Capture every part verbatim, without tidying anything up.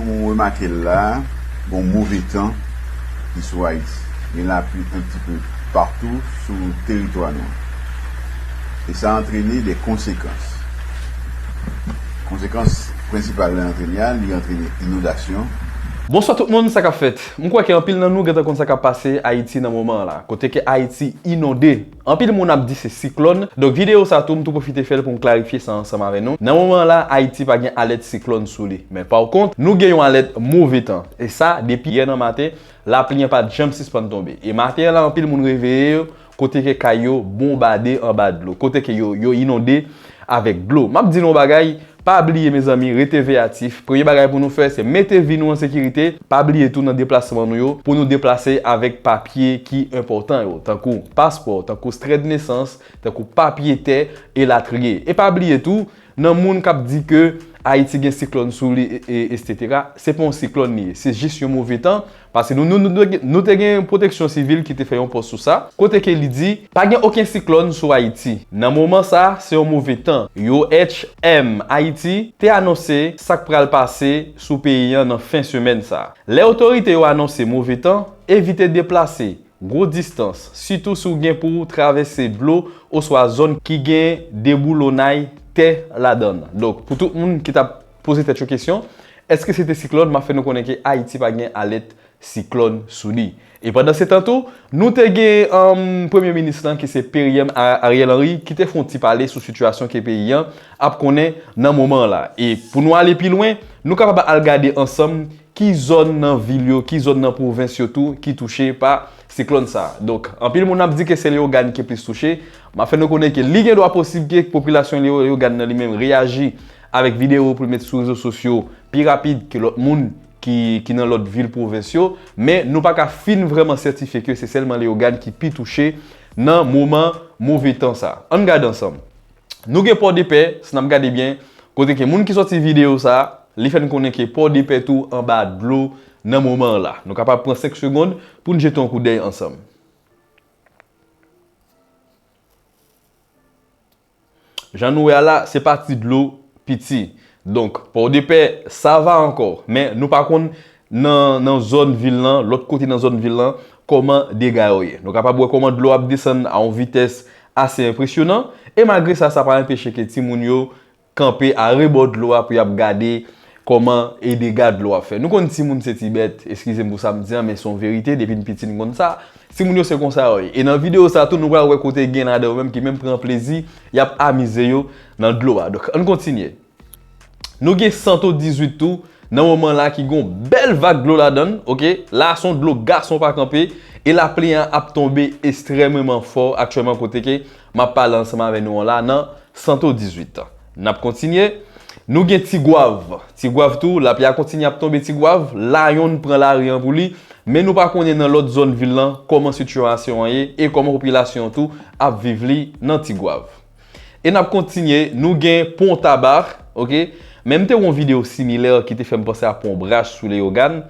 Nou remake l la, gon move tan ki sou Ayiti. Gen lapli un petit peu partout sou teritwa nou an. E sa antrene de konsekans. Konsekans prensipal li antrene a, li antrene inondasyon. Bonswa tout moun, sa k ap fèt? M kwè ke anpil nan nou gentan konn sa k ap pase Ayiti nan moman an la, kote ke Ayiti inonde. Anpil moun ap di se siklòn. Donk videyo sa tou, m tou pwofite fè l pou m klarifye sa ansanm avè nou. Nan moman an la, Ayiti pa gen alèt siklòn sou li. Men pa kont, nou gen yon alèt move tan. E sa, depi yè nan maten, lapli an pa t janm sispann tonbe. E maten an la, anpil moun reveye yo, kote ke kay yo bonbade anba dlo, kote ke yo, yo inonde avèk dlo. M ap di nou yon bagay, pa bliye, mezanmi, rete veyatif. Premye bagay pou nou fè, se mete vi nou an sekirite. Pa bliye tou nan deplasman nou yo, pou nou deplase avèk papye ki enpòtan yo, tankou paspò, tankou ekstrè de nesans, tankou papye tè, elatriye. E pa bliye tou, nan moun k ap di ke Ayiti gen siklòn sou li, e, e, etsetera, se pa yon siklòn li ye. Se jis yon move tan, paske nou, nou, nou, nou te gen Pwoteksyon Sivil ki te fè yon pòs sou sa, kote ke li di, pa gen okenn siklòn sou Ayiti. Nan moman sa, se yon move tan. U H M Ayiti te anonse sa k pral pase sou peyi an nan fen semèn sa. Lè otorite yo anonse move tan, evite deplase, gwo distans, sitou si w gen pou w travèse dlo oswa zòn ki gen deboulonay tè ladan l. Donk, pou tout moun ki t ap poze tèt yo kesyon, èske se te siklòn? M ap fè nou konnen ke Ayiti pa gen alèt siklòn sou li. E pandan se tan tou, nou te gen, um, premye minis lan ki se Pierre A-, Ariel Henry ki te fè yon ti pale sou sitiyasyon ke peyi an ap konnen nan moman an la. E pou nou ale pi lwen, nou kapab al gade ansanm ki zòn nan vil yo, ki zòn nan pwovens yo tou ki touche pa siklòn sa. Donk, anpil moun ap di ke se Leyogàn ki plis touche. M ap fè nou konnen ke li gen dwa posib ke popilasyon Leyo-, Leyogàn nan li menm reyaji avèk videyo pou l met sou rezo sosyo pi rapid ke lòt moun ki, ki nan lòt vil pwovens yo. Men nou pa ka fin vrèman sètifye ke se sèlman Leyogàn ki pi touche nan moman move tan sa. Ann gade ansanm. Nou gen Pòdepè, si n ap gade byen, kote ke moun ki sòti videyo sa, li fè n konnen ke Pòdepè tou anba dlo nan moman an la. Nou kapab pran senk segonn pou n jete yon koudèy ansanm. Jan nou wè a la, se pa ti dlo piti. Donk, Pòdepè, sa va ankò. Men nou pa konn nan, nan zòn vil lan, lòt kote nan zòn vil lan, kòman dega yo ye. Nou kapab wè kòman dlo ap desann a yon vitès ase enpresyonan. E malgre sa, sa pa anpeche ke timoun yo kanpe arebò dlo a pou y ap gade kòman e dega dlo ap fè. Nou konn timoun se ti bèt, eskize m pou sa m di an, men se yon verite, depi n piti n konn sa. Timoun yo se konsa yo ye. E nan videyo sa tou, nou pral wè kote gen ladan yo menm ki menm pran plezi, y ap amize yo nan dlo a. Donk, ann kontinye. Nou gen Santo dizuit tou, nan moman la ki gon bèl vag dlo ladan l, oke? La se yon dlo gason pa kanpe, e lapli an ap tonbe ekstrèmeman fò aktyèlman kote ke m ap pale ansanm avè nou an la nan Santo dizuit. N ap kontinye. Nou gen Tigwav. Tigwav tou, lapli a kontinye ap tonbe Tigwav. Layonn pran lari an pou li. Men nou pa konnen nan lòt zòn vil lan kòman sitiyasyon an ye e kòman popilasyon an tou ap viv li nan Tigwav. E n ap kontinye, nou gen Pon Taba, oke? Men m te wè yon videyo similè ki te fè m panse a Pon Brach sou Leyogàn.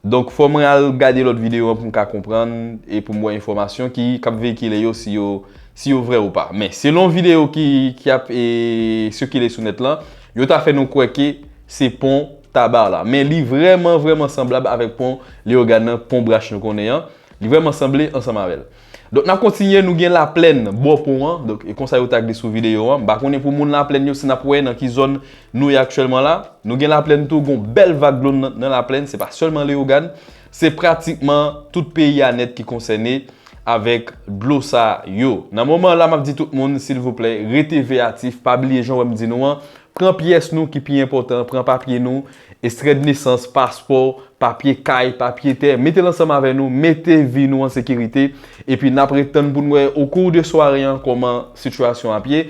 Donk, fò mwen al gade lòt videyo an pou m ka konprann e pou m wè enfòmasyon ki, k ap veyikile yo, si yo, si yo vrè ou pa. Men, selon videyo ki, ki ap, e, sikile sou nèt lan, yo ta fè nou kwè ke se Pon Taba la. Men li vrèman, vrèman sanblab avèk pon Leyogàn nan, Pon Brach nou konnen an. Li vrèman sanble ansanm avè l. Donk, n ap kontinye, nou gen Laplèn, bò pon an. Donk, e konsa yo tagle sou videyo an. M pa konnen pou moun Laplèn yo, si n ap wè nan ki zòn nou ye aktyèlman la. Nou gen Laplèn tou, gon bèl vag dlo nan, nan Laplèn. Se pa sèlman Leyogàn. Se pratikman tout peyi a nèt ki konsène avèk dlo sa yo. Nan moman la, m ap di tout moun, silvouplè, rete veyatif. Pa bliye jan w wè m di nou an. Pran pyès nou ki pi enpòtan, pran papye nou, ekstrè de nesans, paspò, papye kay, papye tè, mete l ansanm avè nou, mete vi nou an sekirite, epi n ap ret tann pou n wè au cours de soirée an kòman sitiyasyon ap ye.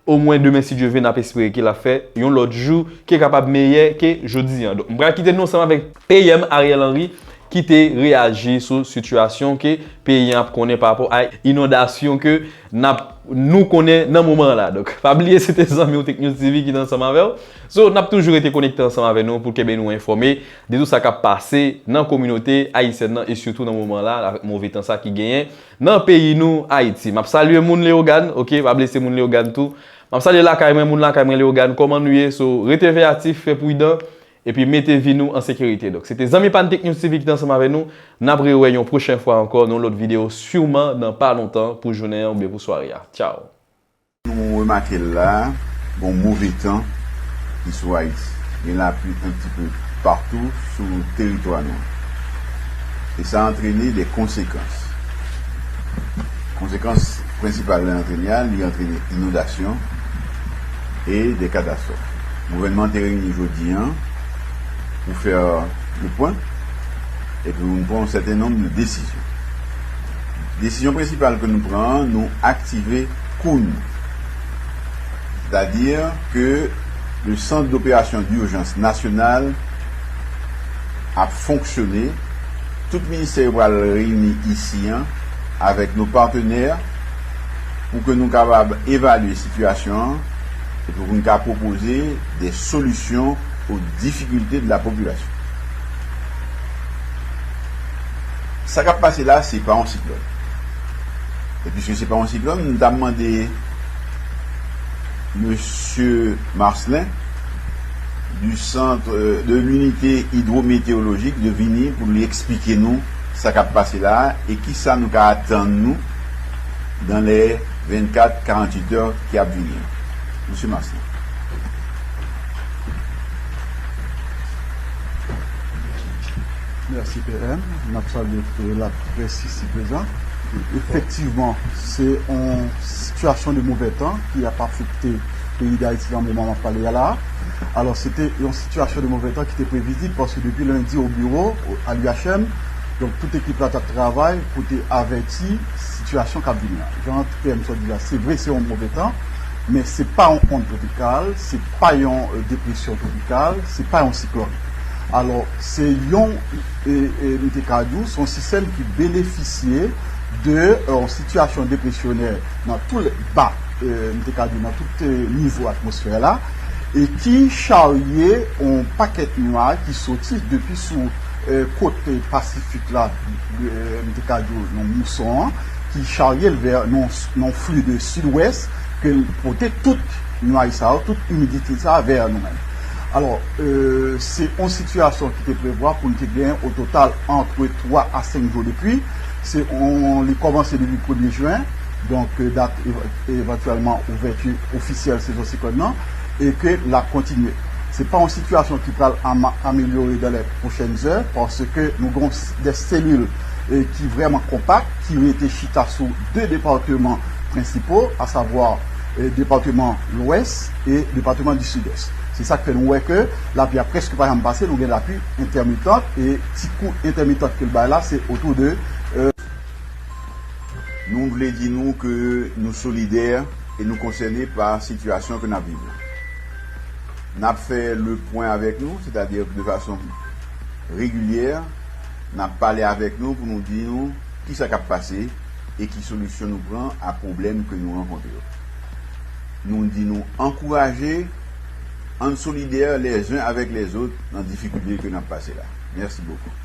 Omwen demen, si Dye vle, n ap espere ke l ap fè yon lòt jou ki kapab meyè ke jodi an. Donk, m pral kite nou ansanm avèk P M Ariel Henry ki te reyaji sou sitiyasyon ke peyi an ap konnen pa rapò a inondasyon ke n ap, nou konnen nan moman an la. Donk, pa bliye se te zanmi w Tech News T V ki te ansanm avè w. So, n ap toujou rete konekte ansanm avè nou pou kenbe nou enfòme de tout sa k ap pase nan kominote ayisyèn nan e sitou nan moman an la avèk move tan sa ki genyen nan peyi nou Ayiti. M ap salye moun Leyogàn, oke, pa bliye se moun Leyogàn tou. M ap salye lakay mwen, moun lakay mwen Leyogàn, kòman nou ye? So, rete veyatif, fè pridan. epi mete vi nou an sekirite. Donk, se te zanmi pa n Tech News T V ki te ansanm avè nou. N ap rewè yon pwochen fwa ankò nan yon lòt videyo, siman nan pa lontan, pou jounen an oubyen pou sware a. Tchao! Nou remake la, gon move tan ki sou Ayiti. Gen lapli un petit peu partout sou teritwa nou. E sa antrene de konsekans. Konsekans prensipal li antrene a, li antrene inondasyon e de katastwòf. Gouvènman te reyini jodi an pou fè le pwen epi pou n pran yon sèten nonb de desizyon. Desizyon prensipal ke nou pran an, nou aktive kou nou. Sètadi ke le sant doperasyon dijans nasyonal ap fonksyone. Tout ministè yo pral reyini isi an avèk nou patenè pou ke nou kapab evalye sitiyasyon an e pou nou ka pwopoze de solisyon aux difficultés de la population. Sa k ap pase la, se pa yon siklòn. E piske se pa yon siklòn, nou ta mande Mesye Marcelin du centre, euh, de l'unité hydrométéorologique de vini pou li eksplike nou sa k ap pase la a e kisa nou ka atann nou dans les vingt-quatre, quarante-huit heures ki ap vini an. Mesye Marcelin. Mèsi P M. N ap salye tout laprès isi prezan. Efektivman, se yon sitiyasyon de move tan ki ap afekte peyi Dayiti nan moman m ap pale a la. Alò, se te yon sitiyasyon de move tan ki te previzib, paske depi lendi o biwo, a l'U H M, donk, tout ekip la t ap travay pou te avèti sitiyasyon k ap vini an. Jan P M sot di la, se vre, se yon move tan, men se pa yon ond twopikal, se pa yon, euh, depresyon twopikal, se pa yon siklòn. Alò, se yon, e, e, m te ka di w, se yon sistèm ki benefisye de, euh, yon sitiyasyon depresyonè nan tou lè ba, euh, m te ka di w, nan tout, euh, nivo atmosfè la, e ki charye yon pakèt nwaj ki soti depi sou, euh, kote Pasifik la, euh, m te ka di w, nan mouson an, ki charye l vè nan, nan fli de sidwès, ke l pote tout nwaj sa yo, tout imidite sa a vè nou menm. Alò, euh, se yon sitiyasyon ki te prevwa pou n te gen o total antre twa a senk jou de pli. Se yon, li kòmanse depi premye jen, donk, euh, dat eva-, evantyèlman ouvèti ofisyèl sezon siklòn nan, e ke l ap kontinye. Se pa yon sitiyasyon ki pral ama-, amelyore dans les prochaines heures, paske nou gen s-, de selil, euh, ki vrèman konpak, ki rete chita sou de depatman prensipo, asavwa, euh, depatman Lwès e depatman di Sidès. Se sa k fè nou wè ke lapli a prèske pa janm pase, nou gen lapli entèmitan, e ti kou entèmitan ke l bay la, se otou de, euh, Nou vle di nou ke nou solidè e nou konsène pa sitiyasyon ke n ap viv la. N ap fè le pwen avèk nou, sètadi de fason regilyè, n ap pale avèk nou pou nou di nou kisa k ap pase e ki solisyon nou pran a pwoblèm ke nou rankontre yo. Nou di nou ankouraje, ann solidè les uns avec les autres nan difikilte ke n ap pase la. Mèsi bokou.